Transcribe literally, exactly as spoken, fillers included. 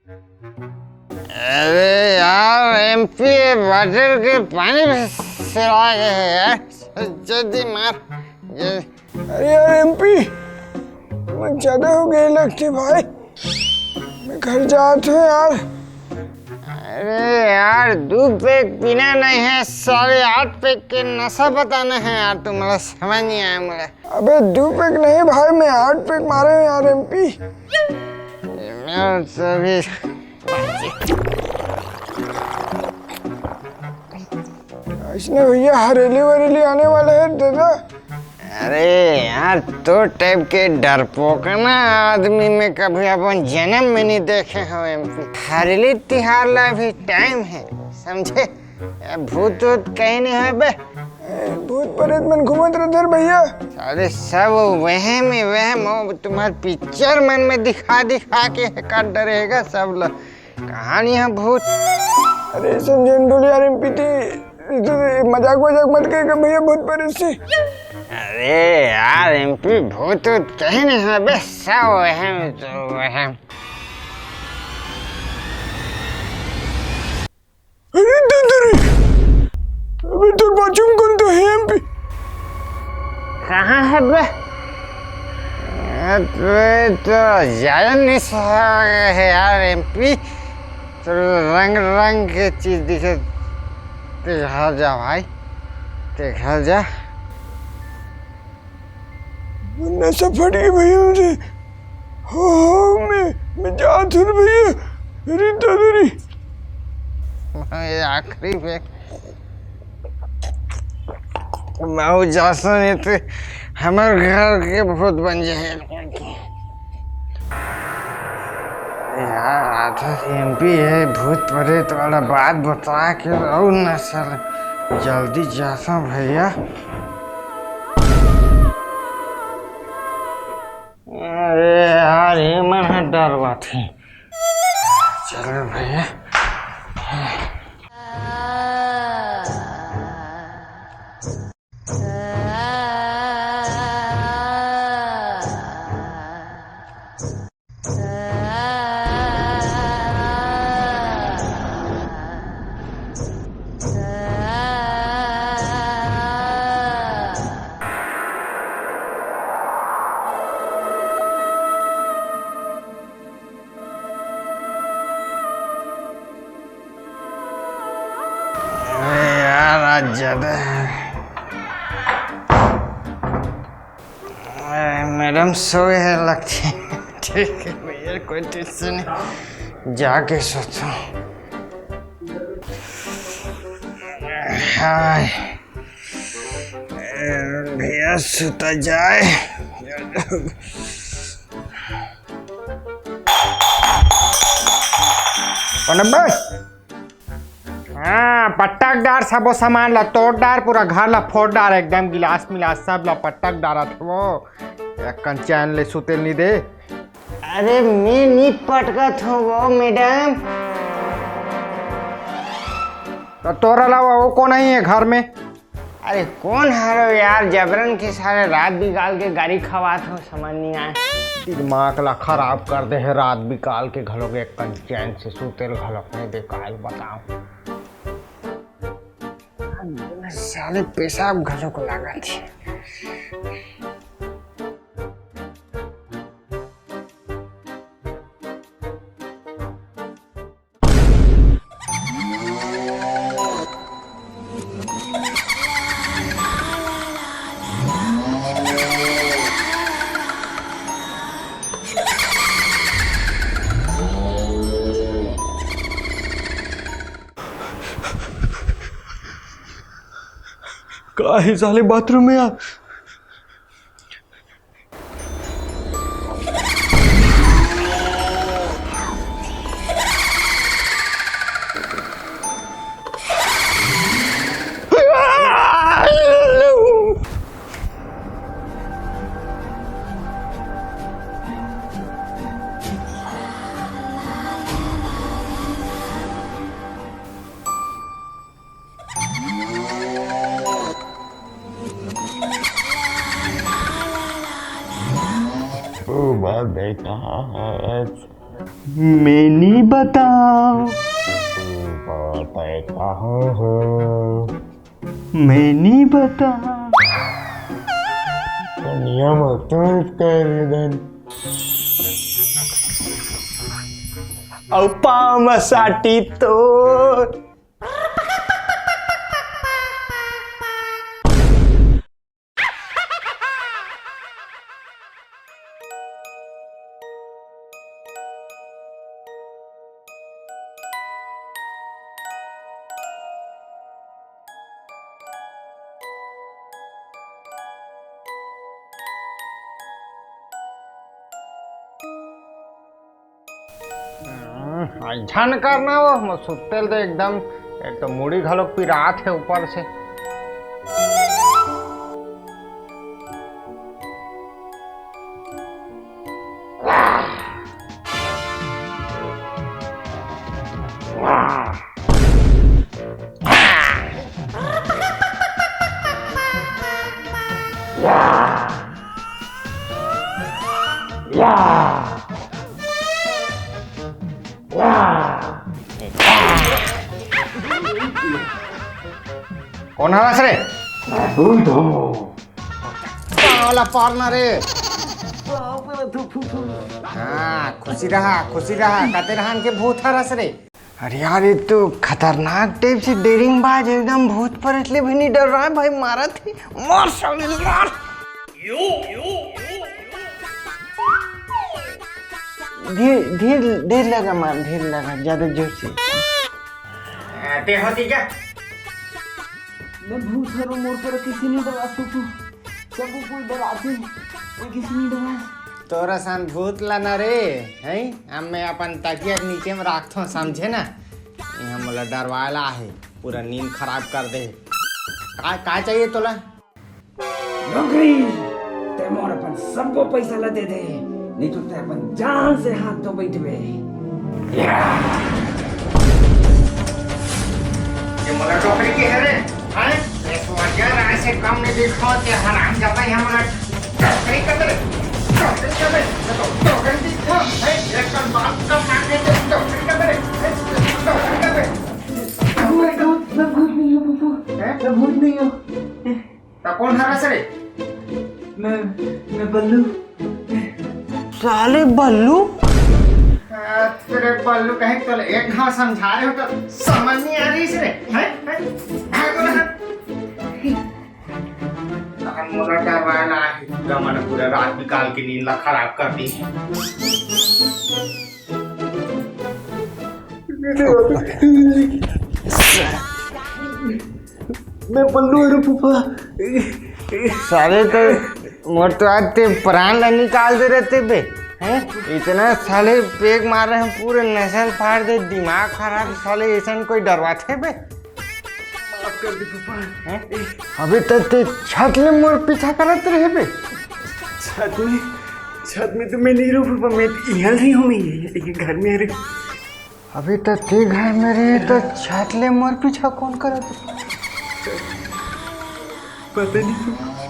अरे यार, एमपी, ये बॉटल के पानी भी सिरा गए हैं यार। जल्दी मार, जल्दी। अरे यार एमपी, मैं ज्यादा हो गए लगते भाई, मैं घर जात हूँ यार। अरे यार, दू पैक पीना नहीं है साले, आठ पैक के नशा बताना है यार तुम्हारा, समझ नहीं आया मुझे। अबे दू पैक नहीं भाई, मैं आठ पैक मारे हूँ यार एमपी। मैं सभी इसने भैया हरेली वरेली आने वाला है दादा। अरे यार, तो टाइप के डरपोकना आदमी में कभी अपन जन्म में नहीं देखे हो एमपी। हरेली तिहार ला भी टाइम है, समझे? ए, भूत वूत कहीं नहीं है बे। ए, भूत प्रेत मन घूमत रहते रे भैया। अरे सब वहम ही वहम, वो तुम्हारे पिक्चर मन में दिखा दिखा के का डरेगा सब लोग। कहानी है भूत। अरे समझे डोली यार एमपी ती, तू मजाक वजाक मत कर भैया भूत प्रेत से। अरे यार एमपी, भूत वूत कहीं नहीं है बे, सब वहम तो वहम। अरे दादा रे, अबे तोर बाजू में कौन तो है एमपी? कहाँ है बे? अबे तो ज्यादा नहीं सहा है यार एमपी, तो रंग रंग के चीज दिखे। ते घर जा भाई, ते घर जा। नशा फट गई भैया मुझे। हो, हो, मैं, मैं जात हूँ भैया। अरे दादा रे। ये आखिरी में मैं जासो नहीं थे, हमारे घर के भूत बन जाए। यार, आधा एमपी है, भूत प्रेत वाला बात बता के रहू ना सर। जल्दी जासो भैया। अरे यार, ये मन है डर बात है। चलो भैया। अरे यार, आज ज्यादा है। अरे, मैडम सो गए हैं लगती है। ठीक है भैया, कोई टेंशन नहीं, जाके सोता हूँ। हाय। ए, भैया सुता जाए। कौन बे? हाँ, पटक डार सबो सामान ला, तोड़ डार, पूरा घर ला फोड़ डार, एकदम गिलास मिलास सब ला पटक डारत हो। एक कन चैन ले सुते ल नी दे। अरे मैं नी पटकत हूँ वो मैडम। तो तोर अलावा वो कौन ही है घर में? अरे कौन हरो यार, जबरन के सारे रात बिगाल के गारी खवात हो, समझ नहीं आए। दिमाग ला खराब कर दे है, रात बिकाल के घलोक एक कन चैन से सुते ल घलोक नहीं दे, काल बताओ। साले पेशाब घलोक लागत है। का हे साले बाथरूम में यार? ओ बाप रे, कहाँ है? मैं नी नहीं बताओ। बताए कहाँ हो? मैं नहीं बता। दुनिया में तो कर दन। अउ पाँव म साटी तो। हम्म, अइसन करना वो, मैं सुत्ते ले एकदम, एक तो मुड़ी घलोक पिरात हे ऊपर से। कोन हरस रे? पाँव ला पारना रे। हाँ, खुशी रहा, खुशी रहा। कते रहन के भूत हरस रे। अरे यार, ये तो खतरनाक टाइप से डेरिंग बाज, एकदम भूत प्रेत ले भी नहीं डर रहा है भाई। मारा थी, मार साले, मार। धीर, धीर, धीर लगा मार, धीर लगा, ज्यादा जोर से। ते होती क्या? मैं भूत हरंव, मोर पर किसी नहीं डरा सकू। सब कोई डराते, कोई किसी नहीं डरा। तोर असन भूत ला ना रे, हैं? अब मैं अपन तकिया के नीचे में राखथों, समझे ना? इहाँ मोला डरवाए ला आहे, पूरा नींद खराब कर दे। का, का चाहिए तोला? नौकरी, ते मोर अपन सब्बो पैसा ला दे दे, नहीं तो ते अपन जान से हाथ धो बैठबे। ये मोला नौकरी के हरे, हैं? ये तो अगर ऐसे कम नहीं दिखाओ, ते हराम जाता है हमारा। नौकरी कर दे, नौकरी कर दे, मैं तो नौकरी दिखा, हैं? एक कम बात कम ना दे, नौकरी कर दे, हैं? नौकरी कर दे। Oh my God, मैं भूत नहीं हूँ, पप्पू। हैं? मैं भूत नहीं हूँ। त कोन हरस रे? मैं, मैं बल्लू। साले बल्लू? अरे बल्लू कहे तो एक घाव समझा रहे हो तो समझ नहीं आ रही इस रे। हैं? हैं? भागो ना। तहन मोला डरवाए ला आहे। गमन पूरा रात निकाल के नींद ला खराब कर दी। मैं बल्लू हरंव फूफा। साले तो मोर तो आज ते प्राण ला निकाल दे रहे ते बे। हैं? इतना साले पेग मार रहे हैं, पूरे नसल फाड़ दे, दिमाग खराब। साले ऐसन कोई डरवाथे बे? माफ कर दे फूफा। हैं? अबे तो ते छत ले मोर पीछा करत रहे बे। छत में, छत में तो मैं नहीं रहूँ फूफा, मैं तो इहाँ रही हूँ, मैं ये, ये घर में रही। अभी तो ते घर में रहे तो छत ले मोर पीछा कौन करत? पता नहीं।